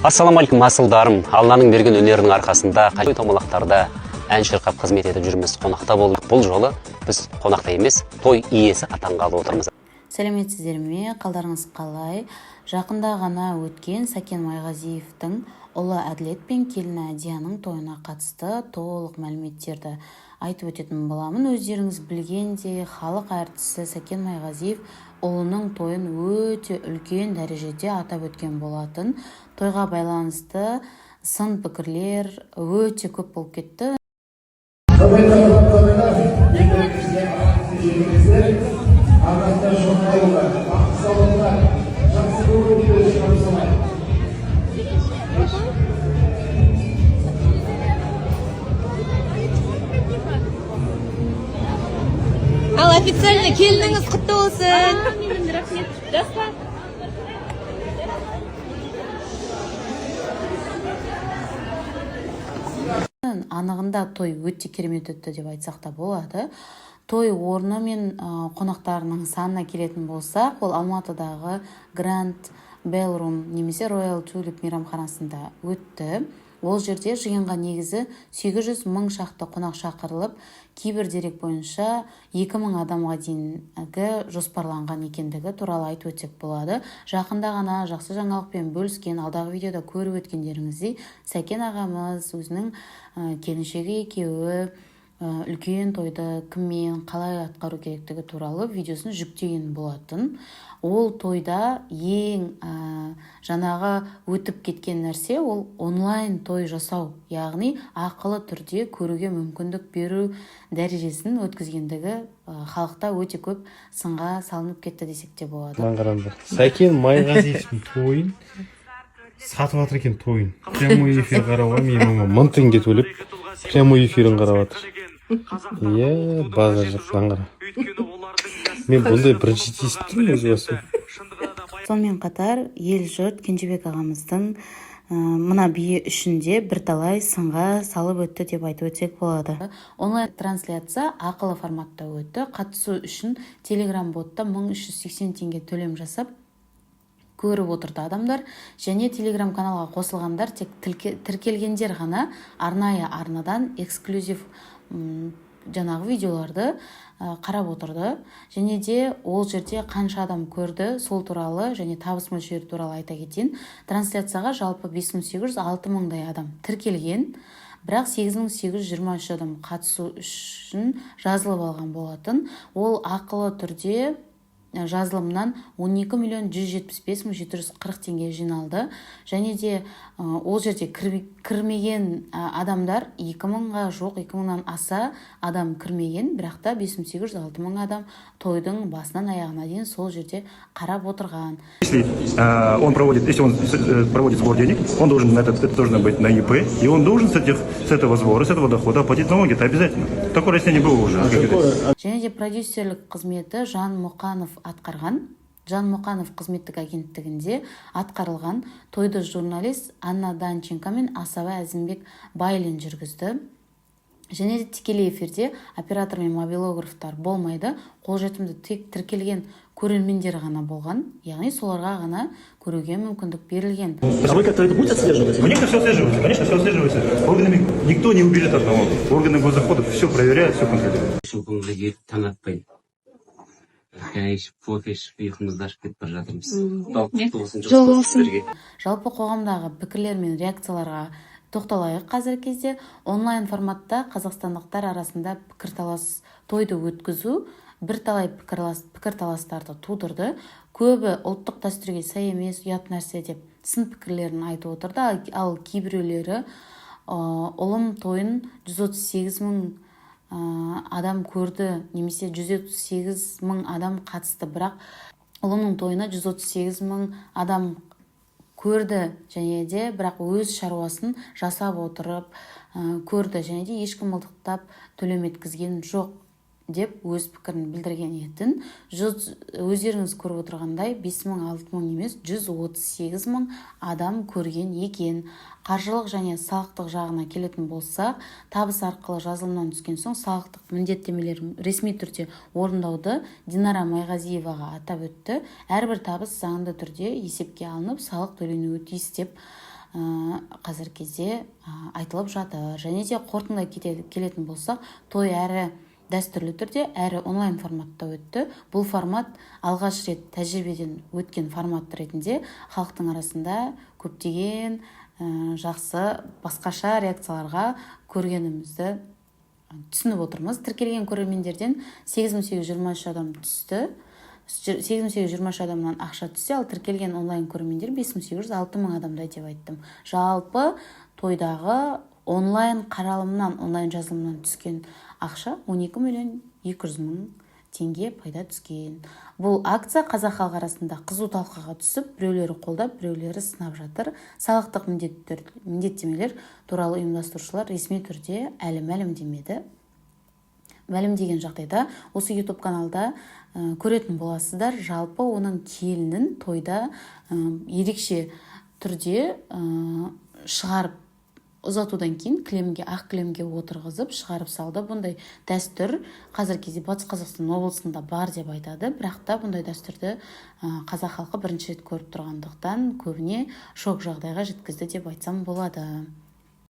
Ассалаумағалейкум, асылдарым! Алланың берген өнерінің арқасында той томалақтарда ән шырқап, қызмет етіп жүрміз. Қонақта болдық. Бұл жолы біз қонақта емес, той иесі атанғалы отырмыз. Сәлеметсіздер ме? Қалдарыңыз қалай? Жақында ғана өткен Сәкен Майғазиевтің ұлы Әділет пен келіні Әдияның тойына қатысты толық мәліметтерді айтып өтетін боламын. Өздеріңіз білгендей, халық әртісі Сәкен Майғазиев ұлының тойын өте үлкен дәрежеде атап өткен болатын. Тойға байланысты сын пікірлер өте көп болып кетті. Құрметті азаматтар, бір-бірімізге аман-есен, арасында жоқ болыңдар, бақыт саулықтар, жақсы көңіл күй тамсалайық. Ал официально келініңіз құтты болсын! Әмин, рахмет. Жасқа. Анығында той өте керемет өтті деп айтсақ та болады. Той орны мен қонақтарының санына келетін болсақ, ол Алматыдағы Гранд Белрум немесе Роял Тулип мейрамханасында өтті. Ол жерде жиынға негізі 800 мың шақты қонақ шақырылып, кейбір дерек бойынша 2000 адамға дейінгі жоспарланған екендігі туралы айтып өтсек болады. Жақында ғана жақсы жаңалықпен бөліскен, алдағы видеода көріп өткендеріңіздей, Сәкен ағамыз өзінің келіншегі екеуі үлкен тойды кіммен, қалай атқару керектігі туралы видеосын жүктеген болатын. Ол тойда ең жаңағы өтіп кеткен нәрсе, ол онлайн той жасау, яғни ақылы түрде көруге мүмкіндік беру дәрежесін өткізгендігі халықта өте көп сынға салынып кетті десек те болады. Мынаны қараңдар, Сәкен Майғазиевтің тойын сатып жатыр екен. Тойын прямой эфир қарауға минимум 1000 теңге төлеп, прямой эфирін қарап жатыр. Иә, базар жоқ. Мынаны қара, мен бұндай бірінші рет естіп тұрмын өз басым. Сонымен қатар ел жұрт Кенжебек ағамыздың мына биі үшін де бірталай сынға салып өтті деп айтып өтсек болады. Онлайн трансляция ақылы форматта өтті. Қатысу үшін Телеграм ботта 1380 теңге төлем жасап көріп отырды адамдар және Телеграм каналға қосылғандар, тек тіркелгендер ғана арнайы арнадан эксклюзив жаңағы видеоларды қарап отырды. Және де ол жерде қанша адам көрді, сол туралы және табыс мөлшері туралы айта кетейін. Трансляцияға жалпы 5800 6 мыңдай адам тіркелген, бірақ 8823 адам қатысу үшін жазылып алған болатын. Ол ақылы түрде жазылымнан 12 миллион 175 мың 740 теңге жиналды. Және де ол жерде кірмеген адамдар 2000-ға жоқ, 2000-нан аса адам кірмеген, бірақ та 5800 6000 адам тойдың басынан аяғына дейін сол жерде қарап отырған. Если он проводит, если он проводит сбор денег, он должен, это должно быть на ИП, и он должен с этого сбора, с этого дохода оплатить налоги, это обязательно. Такое разъяснение было уже. Және де продюсерлік қызметі Жан Мұқанов атқарған. Жан Мұқанов қызметтік агенттігінде атқарылған тойды журналист Анна Данченко мен асаба Әзімбек Байлин жүргізді. Және де тікелей эфирде оператор мен мобилографтар болмайды, қолжетімді тек тіркелген көрермендер ғана болған, яғни соларға ғана көруге мүмкіндік берілген. А вы как-то это будете отслеживать? Конечно, все отслеживается, конечно, все отслеживается. Органами никто не убежит от налогов. Органы госдоходов все проверяют, все контролируют. Көңілге келіп, таң атпай шай ішіп, кофе ішіп, ұйқымызды ашып кетіп бара жатырмыз. Ал құтты болсын! Жол болсын. Сіздерге. Жалпы қоғамдағы пікірлер мен реакцияларға тоқталайық. Қазіргі кезде онлайн форматта қазақстандықтар арасында пікірталас, тойды өткізу бірталай пікірталастарды тудырды. Көбі ұлттық дәстүрге сай емес, ұят нәрсе деп сын пікірлерін айтып отырды. Ал кейбіреулері ұлым тойын 138 мың адам көрді немесе 138 мың адам қатысты, бірақ ұлымның тойына 138 мың адам көрді және де бірақ өз шаруасын жасап отырып көрді және де ешкім мылтықтап төлем еткізген жоқ деп өз пікірін білдірген етін. Өздеріңіз көріп отырғандай, 5 мың, 6 мың емес, 138 мың адам көрген екен. Қаржылық және салықтық жағына келетін болсақ, табыс арқылы жазылымнан түскен соң салықтық міндеттемелерін ресми түрде орындауды Динара Майғазиеваға атап өтті. Әрбір табыс заңды түрде есепке алынып, салық төленуі тиіс деп. Қазіргі кезде айтылып жатыр. Және де қорытындылай келетін болсақ, той әрі дәстүрлі түрде, әрі онлайн форматта өтті. Бұл формат алғаш рет тәжірибеден өткен формат ретінде халықтың арасында көптеген жақсы, басқаша реакцияларға көргенімізді түсініп отырмыз. Тіркелген көрермендерден 8823 адам түсті, 8823 адамнан ақша түссе, ал тіркелген онлайн көрермендер 5806 мың адамдай деп айттым. Жалпы тойдағы онлайн қаралымнан, онлайн жазылымнан түскен ақша 12 миллион 200 мың теңге пайда түскен. Бұл акция қазақ халқы арасында қызу талқыға түсіп, біреулері қолдап, біреулері сынап жатыр. Салықтық міндеттемелер туралы ұйымдастырушылар ресми түрде әлі мәлімдемеді. Мәлімдеген жағдайда осы YouTube каналда көретін боласыздар. Жалпы оның келінін тойда ерекше түрде шығарып ұзатудан кейін кілемге, ақ кілемге отырғызып шығарып салды. Бұндай дәстүр қазіргі кезде Батыс Қазақстан облысында бар деп айтады, бірақ та бұндай дәстүрді қазақ халқы бірінші рет көріп тұрғандықтан, көбіне шок жағдайға жеткізді деп айтсам болады.